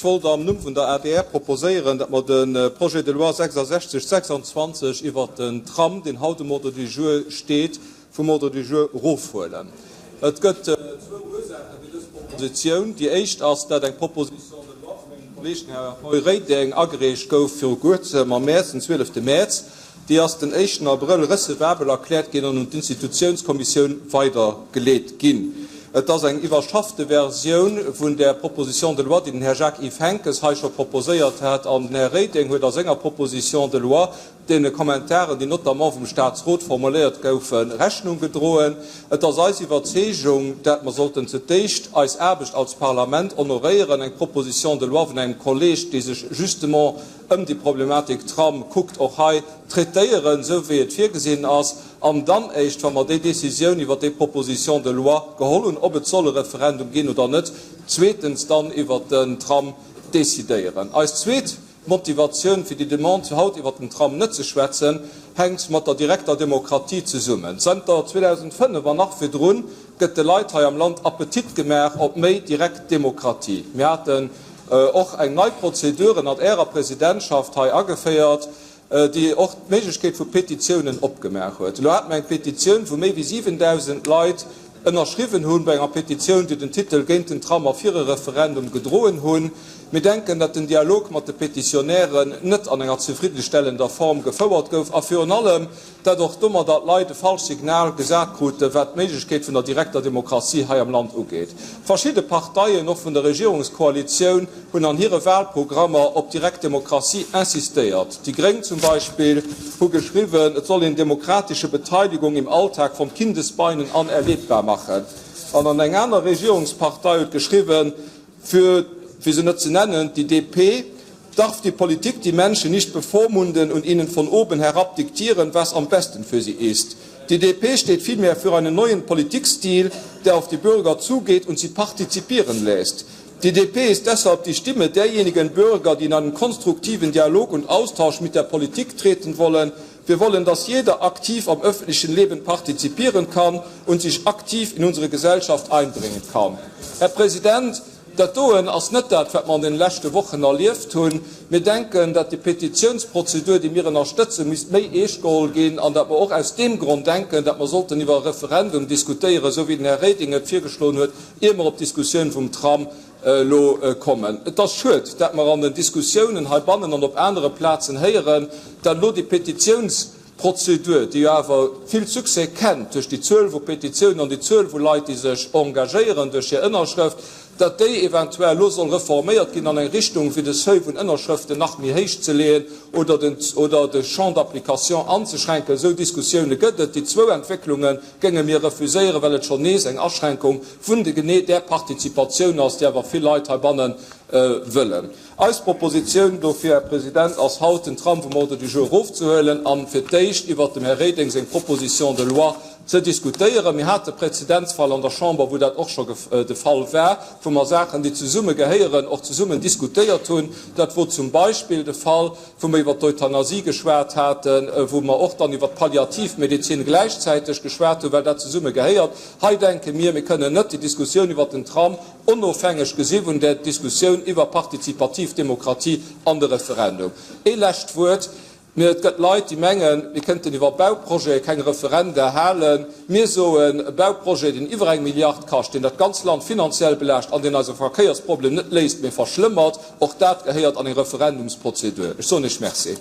Ech wollt am Numm vun der adr proposéieren, datt mer de Projet de loi 66 26 iwwert den Tram, deen haut um Ordre du jour steet, vum Ordre du jour erofhuelen. Et gëtt zwou Ursaache fir dës Propositioun. Déi éischt ass, dat eng Proposition de loi vu mengem Kolleeg, den Här Roy Reding, agereecht gouf viru kuerzem, am Mäerz, den 12 Mäerz. Déi ass den éischten Abrëll recevabel erkläert ginn an un d'Institutiounskommissioun weidergeleet ginn. Et ass eng iwwerschaffte Versioun vun där Proposition de loi, déi den Här Jacques-Yves Henckes hei scho proposéiert hat, an den Här Reding huet a senger Proposition de loi deene Kommentaren, déi notamment vum Statsrot formuléiert goufen, Rechnung gedroen. Et ass eis Iwwerzeegung, dat mer sollten zu d'éischt eis Aarbecht als Parlament honoréieren, eng Proposition de loi vun engem Kolleg, dee sech justement ëm déi Problematik Tram kuckt, och hei traitéieren, esou wéi et virgesinn ass, an dann éischt, wa mer déi Décisioun iwwert déi Proposition de loi geholl hunn, ob et soll e Referendum ginn oder net, zweetens dann iwwert den Tram décidéieren. Eis zweet D'Motivatioun fir déi Demande haut iwwer den Tram net ze schwätzen, hänkt mat der direkter Demokratie zesummen. Zënter 2005 an nach virdrun gëtt de Leit hei am Land Appetit gemaach op méi direkt Demokratie. Mir haten och eng nei Prozedur ënnert Ärer Presidentschaft hei ageféiert, déi och d'Méiglechkeet vu Petitiounen opgemaach huet. Elo hate mer eng Petitioun, wou méi wéi 7.000 Leit ënnerschriwwen hunn, bei enger Petitioun, déi den Titel Géint den Tram a fir e Referendum gedroen hunn. Mir denken, datt den Dialog mat de Petitionnairen net an enger zefriddenstellender Form gefouert gouf a virun allem, datt och domadder d'Leit e falscht Signal gesat kruten, wat d'Méiglechkeet vun der direkter Demokratie hei am Land ugeet. Verschidde Parteien, och vun der Regierungskoalitioun, hunn an hire Wahlprogrammer op direkt Demokratie insistéiert. Déi Gréng zum Beispill hu geschriwwen, et soll een demokratische Beteiligung im Alltag von Kindesbeinen an erlebbar machen. An an eng aner Regierungspartei huet geschriwwen, fir fir se net ze nennen, déi DP, darf die Politik die Menschen nicht bevormunden und ihnen von oben herab diktieren, was am besten für sie ist. Die DP steht vielmehr für einen neuen Politikstil, der auf die Bürger zugeht und sie partizipieren lässt. Die DP ist deshalb die Stimme derjenigen Bürger, die in einen konstruktiven Dialog und Austausch mit der Politik treten wollen. Wir wollen, dass jeder aktiv am öffentlichen Leben partizipieren kann und sich aktiv in unsere Gesellschaft einbringen kann. Här President, dat doen ass net dat, wat mer an den leschte Wochen erlieft hunn. Mir denken, dat déi Petitionsprozedur, déi mir ënnerstëtzen, misst méi eescht geholl ginn an dat mer och aus deem Grond denken, dat mer sollten iwwer e Referendum diskutéieren, esou wéi den Här Reding et virgeschloen huet, ier mer op d'Diskussioun vum Tram elo kommen. Et ass schued, dat mer an den Diskussiounen heibannen an op anere Plazen héieren, dat elo déi Petitionsprozedur, déi jo awer vill Succès kennt duerch déi Zuel vu Petitiounen an déi Zuel vu Leit, déi sech engagéieren duerch hir Ënnerschrëft, dat déi eventuell elo soll reforméiert ginn an eng Richtung, fir de Seuil vun Ënnerschrëften nach méi héich ze leeën oder den oder de Champ d'application anzeschränken. Esou Diskussioune gëtt et. Déi zwou Entwécklunge géinge mir refuséieren, well et schonn nees eng Aschränkung vun de genee där Partizipatioun ass, déi awer vill Leit heibanne wëllen. Eis Propositioun dofir, Här President, ass haut, den Tram vum Ordre du jour erofzehuelen a fir d'éischt iwwert dem Här Reding seng Proposition de loi ze diskutéieren. Mir hate Präzedenzfall an der Chamber, wou dat och scho de Fall war, wou mer Saachen, déi zesumme gehéieren, och zesummen diskutéiert hunn. Dat wor zum Beispill de Fall, wou mer iwwert d'Euthanasie geschwat haten, wou mer och dann iwwert d'Palliativmedezin gläichzäiteg geschwat hunn, well dat zesumme gehéiert. Hei denke mir, mir kënnen net déi Diskussioun iwwert den Tram onofhängeg gesi vun där Diskussioun iwwer partizipativ Demokratie an de Referendum. Ee lescht Wuert, Mir, et gëtt Leit, déi mengen, mir kënnten iwwer Bauprojete keng Referenda halen. Mir soen, e Bauprojet, deen iwwer eng Milliard kascht, deen dat ganz Land finanziell belaascht an deen eise Verkéiersproblem net léist, mee verschlëmmert, och dat gehéiert an eng Referendumsprozedur. Ech soen Iech Merci.